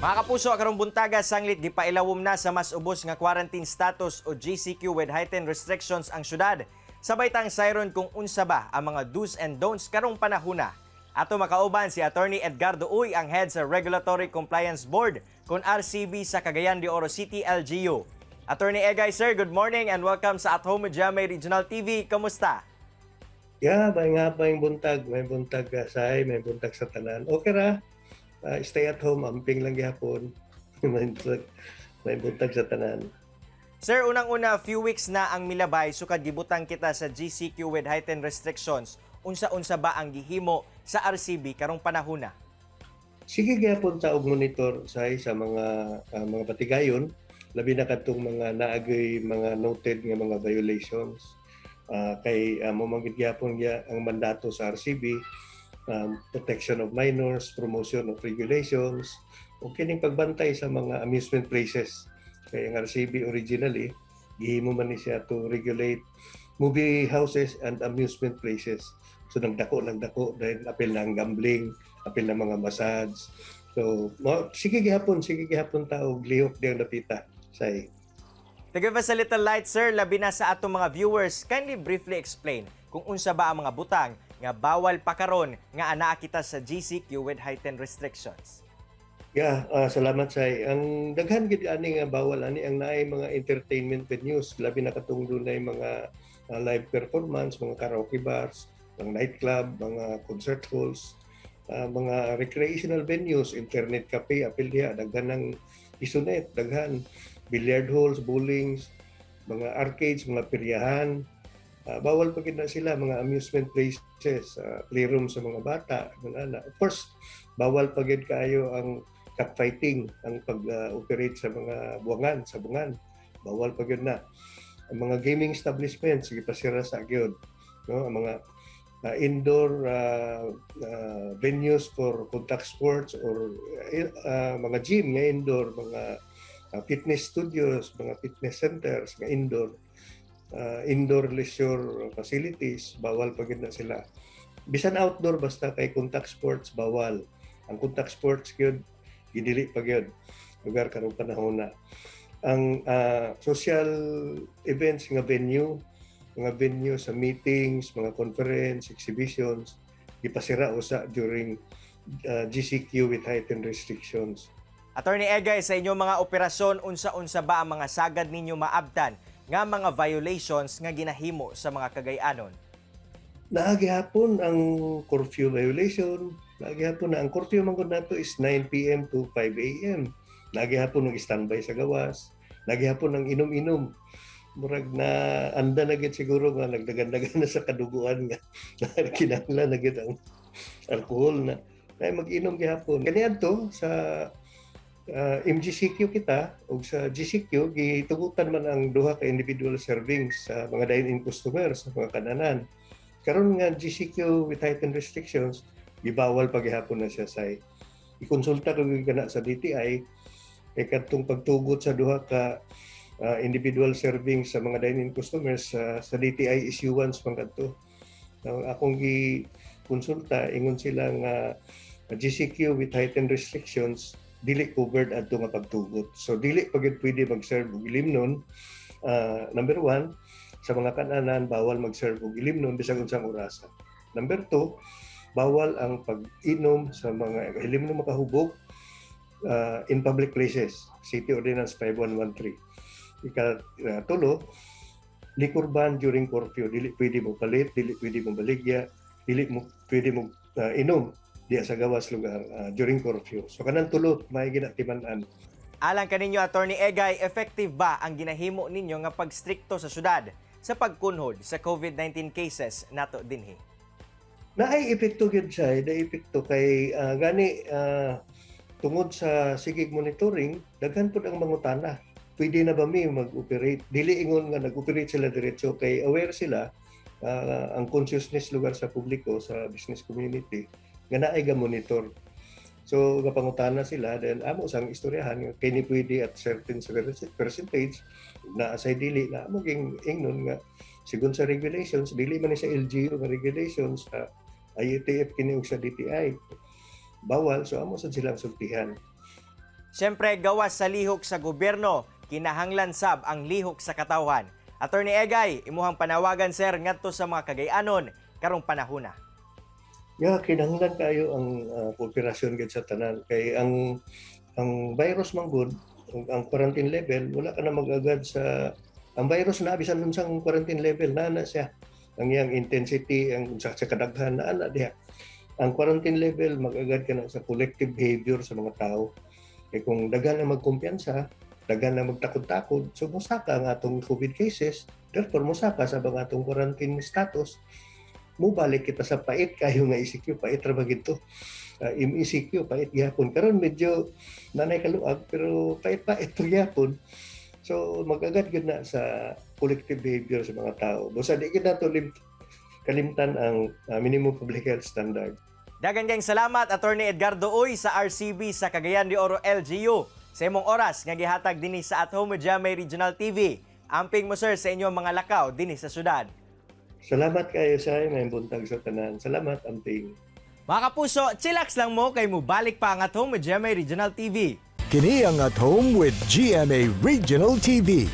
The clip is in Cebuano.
Mga kapuso, karong buntaga, sanglit gipailawom na sa mas ubos nga quarantine status o GCQ with heightened restrictions ang syudad. Sabay tang sayron kung unsa ba ang mga do's and don'ts karong panahuna. Ato makauban si Attorney Edgardo Uy, ang head sa Regulatory Compliance Board kon RCB sa Cagayan de Oro City LGU. Attorney Egay, sir, good morning and welcome sa At Home with GMA Regional TV. Kamusta? Yeah, may nga pa yung buntag, may buntag say, may buntag sa tanan. Okay ra. Stay at home, amping lang gihapon. May buntag sa tanan. Sir, unang-una, few weeks na ang milabay sukad gibutang kita sa GCQ with heightened restrictions. Unsa-unsa ba ang gihimo sa RCB karong panahona? Sige gihapon ta og monitor say sa mga batigayon, labi na kadtong mga naagay mga noted nga mga violations. Kay mo man gid gihapon gya ang mandato sa RCB, protection of minors, promotion of regulations, o kining pagbantay sa mga amusement places. Kay ang RCB originally gihimo man ni siya to regulate movie houses and amusement places. So nagdako, nagdako dahil apil na ang gambling, apil na mga massage. So mo, sige gihapon ta og lihok diyang dapita say. To give us a little light, sir, labi na sa atong mga viewers, kindly briefly explain kung unsa ba ang mga butang nga bawal pa karon nga anaa kita sa GCQ with heightened restrictions. Yeah, salamat say. Ang daghan gid ani nga bawal ani ang naay mga entertainment venues, labi na katong dunay mga live performance, mga karaoke bars, mga nightclub, mga concert halls, mga recreational venues, internet cafe, apil diha, daghan ng pisonet, daghan billiard halls, bowlings, mga arcades, mga peryahan. Bawal pa gid na sila mga amusement places, playroom sa mga bata, ana. Of course, bawal pa gid kaayo ang cockfighting, ang pag-operate sa mga buwangan, sa bungan. Bawal pa gyud na. Ang mga gaming establishments, sige pasira sa gyud. No? Ang mga indoor venues for contact sports or mga gym nga indoor, mga fitness studios, mga fitness centers nga indoor, indoor leisure facilities, bawal pa gyud na sila. Bisan outdoor, basta kay contact sports, bawal. Ang contact sports gyud gidili pa gyud lugar karong panahon na. Ang social events nga venue, mga venue sa meetings, mga conference, exhibitions, gipasira usa during GCQ with heightened restrictions. Attorney Egay, sa inyong mga operasyon, unsa-unsa ba ang mga sagad ninyo maabtan nga mga violations nga ginahimo sa mga Kagayanon? Naa gihapon ang curfew violation. Naa gihapon na ang curfew man gud nato is 9 PM to 5 AM. Naa gihapon ng standby sa gawas. Naa gihapon ang inom-inom. Murag na anda na gid siguro nga nagdagan-dagan na sa kaduguan nga kinahanglan na gid ang alcohol na ay mag-inom gihapon. Kaniadto sa MGCQ kita ug sa GCQ, gitugutan man ang duha ka individual servings sa mga dine-in customers sa mga kananan. Karon nga GCQ with heightened restrictions, gibawal pa gihapon na siya say. Ikonsulta ko gyud kana sa DTI kay kadtong pagtugot sa duha ka individual servings sa mga dine-in customers sa DTI issuance man kadto. Now, akong gi konsulta, ingon sila nga GCQ with heightened restrictions dili covered adto nga pagtugot. So dili pa gyud pwede mag-serve og ilimnon. Number one, sa mga kananan, bawal mag-serve og ilimnon bisag unsang orasa. Number two, bawal ang pag-inom sa mga ilimnon makahubog in public places. City Ordinance 5113. Ika tulo, liquor ban during curfew. Dili pwede mo palit, dili pwede mo baligya, dili mo pwede mo inom diya sa gawas lugar during curfew. So kanang tulo may ginatiman-an. Alang kaninyo, Attorney Egay, effective ba ang ginahimo ninyo nga pagstrikto sa syudad sa pagkunhod sa COVID-19 cases nato dinhi? Naay epekto gyud siya, naay epekto kay gani tungod sa sigig monitoring, daghan pud ang mangutana. Pwede na ba mi mag-operate? Dili ingon nga nag-operate sila diretso kay aware sila ang consciousness lugar sa publiko, sa business community nga naay ga monitor. So gapangutana sila, then amo sang istoryahan nga kini pwede at certain percentage na asay dili na amo ging ingnon nga sigon sa regulations, dili man ni sa LGU nga regulations, sa IATF kini ug sa DTI, bawal. So amo sad silang sultihan. Siyempre, gawas sa lihok sa gobyerno, kinahanglan sab ang lihok sa katawhan. Attorney Egay, imuhang panawagan, sir, ngadto sa mga Kagayanon karong panahona. Yeah, kinahanglan kayo ang kooperasyon gid sa tanan kay ang virus man gud, ang quarantine level, wala ka na mag-agad sa ang virus na bisan unsang quarantine level na na siya. Ang iyang intensity, ang sa kadaghan na ana diha. Ang quarantine level, mag-agad ka na sa collective behavior sa mga tao. Kay kung daghan na magkumpiyansa, daghan na magtakod-takod, so mosaka ang atong COVID cases, therefore mosaka sa mga atong quarantine status, mubalik kita sa pait kayo nga ECQ, pait ra ba gito? MECQ, pait gihapon. Karon medyo nanay kaluag pero pait-pait pa gihapon. So mag-agad gyud na sa collective behavior sa mga tao. Busa di gyud nato kalimtan ang minimum public health standard. Dagan kayong salamat, Attorney Edgardo Uy sa RCB sa Cagayan de Oro LGU, sa imong oras nga gihatag dinhi sa At Home with GMA Regional TV. Amping mo, sir, sa inyong mga lakaw dinhi sa syudad. Salamat kayo sa may buntag sa tanan. Salamat, amping. Mga kapuso, chillax lang mo kay mubalik pa ang At Home with GMA Regional TV. Kini ang At Home with GMA Regional TV.